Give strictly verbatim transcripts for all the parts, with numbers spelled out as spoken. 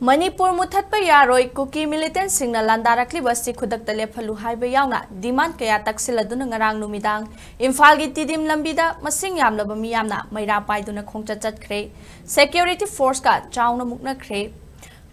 ꯃꯅꯤꯄꯨꯔ ꯃꯨꯊꯠꯄ ꯌꯥꯔꯣꯏ, ꯀꯨꯀꯤ ꯃꯤꯂꯤꯇꯦꯟꯁꯤꯡꯅ ꯂꯥꯟꯗꯥꯔꯛꯂꯤꯕ ꯑꯁꯤ ꯈꯨꯗꯛꯇ ꯂꯦꯞꯍꯜꯂꯨ ꯍꯥꯏꯕ ꯌꯥꯎꯅ ꯗꯤꯃꯥꯟ ꯀꯌꯥ ꯇꯛꯁꯤꯜꯂꯗꯨꯅ ꯉꯔꯥꯡ ꯅꯨꯃꯤꯗꯥꯡ ꯏꯝꯐꯥꯜꯒꯤ ꯇꯤꯗꯤꯝ ꯂꯝꯕꯤꯗ ꯃꯁꯤꯡ ꯌꯥꯝꯂꯕ ꯃꯤꯌꯥꯝꯅ ꯃꯩꯔꯥ ꯄꯥꯏꯗꯨꯅ ꯈꯣꯡꯆꯠ ꯆꯠꯈ꯭ꯔꯦ꯫ ꯁꯦꯀ꯭ꯌꯨꯔꯤꯇꯤ ꯐꯣꯔꯁꯀ ꯆꯥꯎꯅ ꯃꯨꯛꯅꯈ꯭ꯔꯦ꯫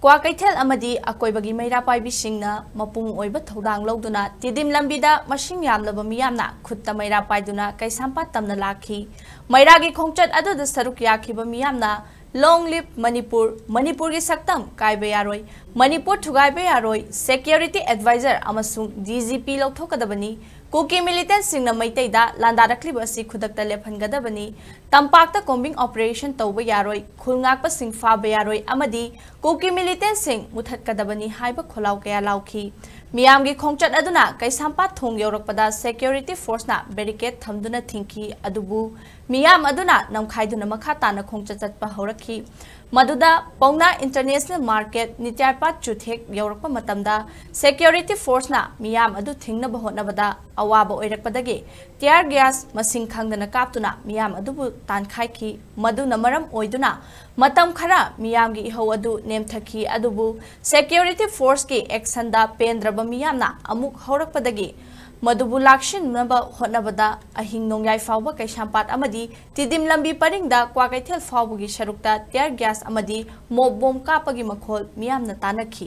ꯀ꯭ꯋꯥꯀꯩꯊꯦꯜ ꯑꯃꯗꯤ ꯑꯀꯣꯏꯕꯒꯤ ꯃꯩꯔꯥ ꯄꯥꯏꯕꯤꯁꯤꯡꯅ ꯃꯄꯨꯡ ꯑꯣꯏꯕ ꯊꯧꯗꯥꯡ ꯂꯧꯗꯨꯅ ꯇꯤꯗꯤꯝ ꯂꯝꯕꯤꯗ ꯃꯁꯤꯡ ꯌꯥꯝꯂꯕ ꯃꯤꯌꯥꯝꯅ ꯈꯨꯠꯇ ꯃꯩꯔꯥ ꯄꯥꯏꯗꯨꯅ ꯀꯩꯁꯥꯝꯄꯥꯠ ꯇꯝꯅ ꯂꯥꯛꯈꯤ꯫ ꯃꯩꯔꯥꯒꯤ ꯈꯣꯡꯆꯠ ꯑꯗꯨꯗ ꯁꯔꯨꯛ ꯌꯥꯈꯤꯕ ꯃꯤꯌꯥꯝꯅ "Long live Manipur", "ꯃꯅꯤꯄꯨꯔꯒꯤ ꯁꯛꯇꯝ ꯀꯥꯏꯕ ꯌꯥꯔꯣꯏ", "ꯃꯅꯤꯄꯨꯔ ꯊꯨꯒꯥꯏꯕ ꯌꯥꯔꯣꯏ", "Security Advisor ꯑꯃꯁꯨꯡ ꯗꯤ ꯖꯤ ꯄꯤ ꯂꯧꯊꯣꯛꯀꯗꯕꯅꯤ", "ꯀꯨꯀꯤ ꯃꯤꯂꯤꯇꯦꯟꯁꯤꯡꯅ ꯃꯩꯇꯩꯗ ꯂꯥꯟꯗꯥꯔꯛꯂꯤꯕ ꯑꯁꯤ ꯈꯨꯗꯛꯇ ꯂꯦꯞꯍꯟꯒꯗꯕꯅꯤ", "ꯇꯝꯄꯥꯛꯇ ꯀꯣꯝꯕꯤꯡ ꯑꯣꯄꯔꯦꯁꯟ ꯇꯧꯕ ꯌꯥꯔꯣꯏ", "ꯈꯨꯜ ꯉꯥꯛꯄꯁꯤꯡ ꯐꯥꯕ ꯌꯥꯔꯣꯏ" ꯑꯃꯗꯤ "ꯀꯨꯀꯤ ꯃꯤꯂꯤꯇꯦꯟꯁꯤꯡ ꯃꯨꯊꯠꯀꯗꯕꯅꯤ" ꯍꯥꯏꯕ ꯈꯣꯜꯂꯥꯎ ꯀꯌꯥ ꯂꯥꯎꯈꯤ꯫ ꯃꯤꯌꯥꯝꯒꯤ ꯈꯣꯡꯆꯠ ꯑꯗꯨꯅ ꯀꯩꯁꯥꯝꯄꯥꯠ ꯊꯣꯡ ꯌꯧꯔꯛꯄꯗ ꯁꯦꯀ꯭ꯌꯨꯔꯤꯇꯤ ꯐꯣꯔꯁꯅ ꯕꯦꯔꯤꯀꯦꯗ ꯊꯝꯗꯨꯅ ꯊꯤꯡꯈꯤ꯫ ꯑꯗꯨꯕꯨ ꯃꯤꯌꯥꯝ ꯑꯗꯨꯅ ꯅꯝꯈꯥꯏꯗꯨꯅ ꯃꯈꯥ ꯇꯥꯅ ꯈꯣꯡꯆꯠ ꯆꯠꯄ ꯍꯧꯔꯛꯈꯤ꯫ ꯃꯗꯨꯗ ꯄꯥꯎꯅꯥ ꯏꯟꯇꯔꯅꯦꯁꯅꯦꯜ ꯃꯥꯔꯀꯦꯠ, ꯅꯤꯇ꯭ꯌꯥꯔꯄꯥꯠ ꯆꯨꯊꯦꯛ ꯌꯧꯔꯛꯄ ꯃꯇꯝꯗ ꯁꯦꯀ꯭ꯌꯨꯔꯤꯇꯤ ꯐꯣꯔꯁꯅ ꯃꯤꯌꯥꯝ ꯑꯗꯨ ꯊꯤꯡꯅꯕ ꯍꯣꯠꯅꯕꯗ ꯑꯋꯥꯕ ꯑꯣꯏꯔꯛꯄꯗꯒꯤ ꯇꯤꯌꯥꯔ ꯒ꯭ꯌꯥꯁ ꯃꯁꯤꯡ ꯈꯪꯗꯅ ꯀꯥꯞꯇꯨꯅ ꯃꯤꯌꯥꯝ ꯑꯗꯨꯕꯨ ꯇꯥꯟꯈꯥꯏꯈꯤ꯫ ꯃꯗꯨꯅ ꯃꯔꯝ ꯑꯣꯏꯗꯨꯅ ꯃꯇꯝ ꯈꯔ ꯃꯤꯌꯥꯝꯒꯤ ꯏꯍꯧ ꯑꯗꯨ ꯅꯦꯝꯊꯈꯤ꯫ ꯑꯗꯨꯕꯨ ꯁꯦꯀ꯭ꯌꯨꯔꯤꯇꯤ ꯐꯣꯔꯁꯀꯤ ꯑꯦꯛꯁꯟꯗ ꯄꯦꯟꯗ꯭ꯔꯕ ꯃꯤꯌꯥꯝꯅ ꯑꯃꯨꯛ ꯍꯧꯔꯛꯄꯗꯒꯤ ꯃꯗꯨꯕꯨ ꯂꯥꯛꯁꯤꯟꯅꯕ ꯍꯣꯠꯅꯕꯗ ꯑꯍꯤꯡ ꯅꯣꯡꯌꯥꯏ ꯐꯥꯎꯕ ꯀꯩꯁꯥꯝꯄꯥꯠ ꯑꯃꯗꯤ ꯇꯤꯗꯤꯝ ꯂꯝꯕꯤ ꯄꯔꯤꯡꯗ ꯀ꯭ꯋꯥꯀꯩꯊꯦꯜ ꯐꯥꯎꯕꯒꯤ ꯁꯔꯨꯛꯇ ꯇꯤꯌꯥꯔ ꯒ꯭ꯌꯥꯁ ꯑꯃꯗꯤ ꯃꯣꯞ ꯕꯣꯝ ꯀꯥꯞꯄꯒꯤ ꯃꯈꯣꯜ ꯃꯤꯌꯥꯝꯅ ꯇꯥꯅꯈꯤ꯫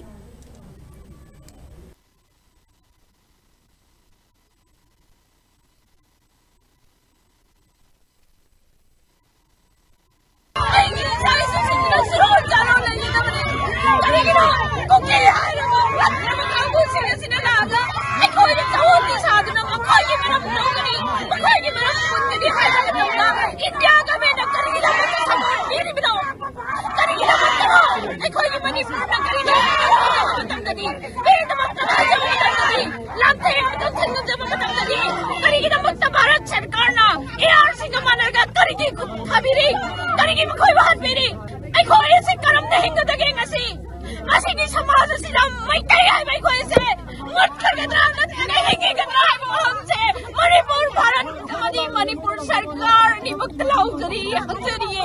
ꯑꯩꯒꯤ ꯏꯆꯥ ꯏꯁꯨꯁꯤꯡꯁꯤꯅ ꯁꯨꯔꯣꯟ ꯆꯥꯔꯣꯟ ꯂꯩꯒꯗꯕꯅꯤ꯫ ꯀꯔꯤꯒꯤꯅꯣ? ꯀꯨꯀꯤ ꯍꯥꯏꯔꯕ ꯐꯠꯇ꯭ꯔꯕ ꯀꯥꯡꯕꯨꯁꯤꯡ ꯑꯁꯤꯅ ꯂꯥꯛꯑꯒ ꯑꯩꯈꯣꯏꯗ ꯆꯥꯎꯍꯟꯕꯤ ꯁꯥꯗꯨꯅ ꯃꯈꯣꯏꯒꯤ ꯃꯔꯝ ꯇꯧꯒꯅꯤ, ꯃꯈꯣꯏꯒꯤ ꯃꯔꯝ ꯄꯨꯟꯒꯅꯤ ꯍꯥꯏꯕ ꯃꯇꯝꯗ ꯏꯟꯗꯤꯌꯥ ꯒꯃꯦꯟꯅ ꯀꯔꯤꯒꯤꯗꯃꯛꯇ ꯁꯄꯣꯔꯠ ꯄꯤꯔꯤꯕꯅꯣ? ꯀꯔꯤꯒꯤꯗꯃꯛꯇꯅꯣ? ꯑꯩꯈꯣꯏꯒꯤ ꯃꯅꯤꯄꯨꯔꯅ ꯀꯔꯤꯒꯤꯗꯃꯛꯇ ꯃꯇꯝꯗꯗꯤ, ꯀꯔꯤꯒꯤꯗꯃꯛꯇ ꯍꯥꯏꯖꯕ ꯃꯇꯝꯗꯗꯤ, ꯂꯥꯟꯊꯦꯡꯕꯗ ꯊꯦꯡꯅꯖꯕ ꯃꯇꯝꯗꯗꯤ ꯀꯔꯤꯒꯤꯗꯃꯛꯇ ꯚꯥꯔꯠ ꯁꯔꯀꯥꯔꯅ ꯑꯦ ꯑꯥꯔ ꯁꯤꯒ ꯃꯥꯟꯅꯔꯒ ꯀꯔꯤꯒꯤ ꯊꯥꯕꯤꯔꯤ? ꯀꯔꯤꯒꯤ ꯃꯈꯣꯏꯕꯨ ꯍꯥꯠꯄꯤꯔꯤ? ꯑꯩꯈꯣꯏ ꯑꯁꯤ ꯀꯔꯝꯅ ꯍꯤꯡꯒꯗꯒꯦ ꯉꯁꯤ? ꯉꯁꯤꯒꯤ ꯁꯃꯥꯖ ꯑꯁꯤꯗ ꯃꯩꯇꯩ ꯍꯥꯏꯕ ꯑꯩꯈꯣꯏ ꯑꯁꯤ ꯃꯨꯠꯈ꯭ꯔꯒꯗ꯭ꯔꯥ ꯅꯠꯇ꯭ꯔꯒ ꯍꯤꯡꯒꯗ꯭ꯔꯥ ꯍꯥꯏꯕ ꯋꯥꯍꯪꯁꯦ ꯃꯅꯤꯄꯨꯔ ꯚꯥꯔꯠ ꯑꯃꯗꯤ ꯃꯅꯤꯄꯨꯔ ꯁꯔꯀꯥꯔ ꯑꯅꯤꯃꯛꯇ ꯂꯥꯎꯖꯔꯤ, ꯍꯪꯖꯔꯤꯌꯦ꯫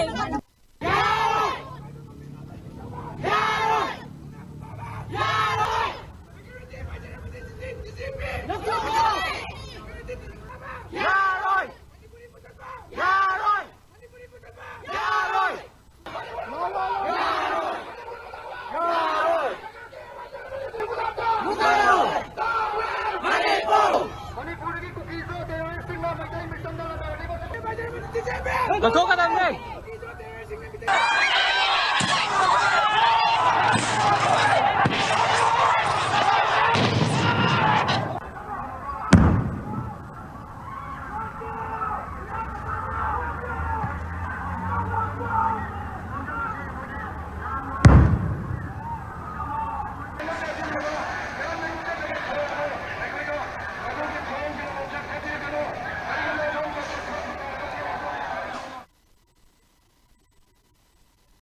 ꯂꯧꯊꯣꯛꯀꯗꯕꯅꯦ꯫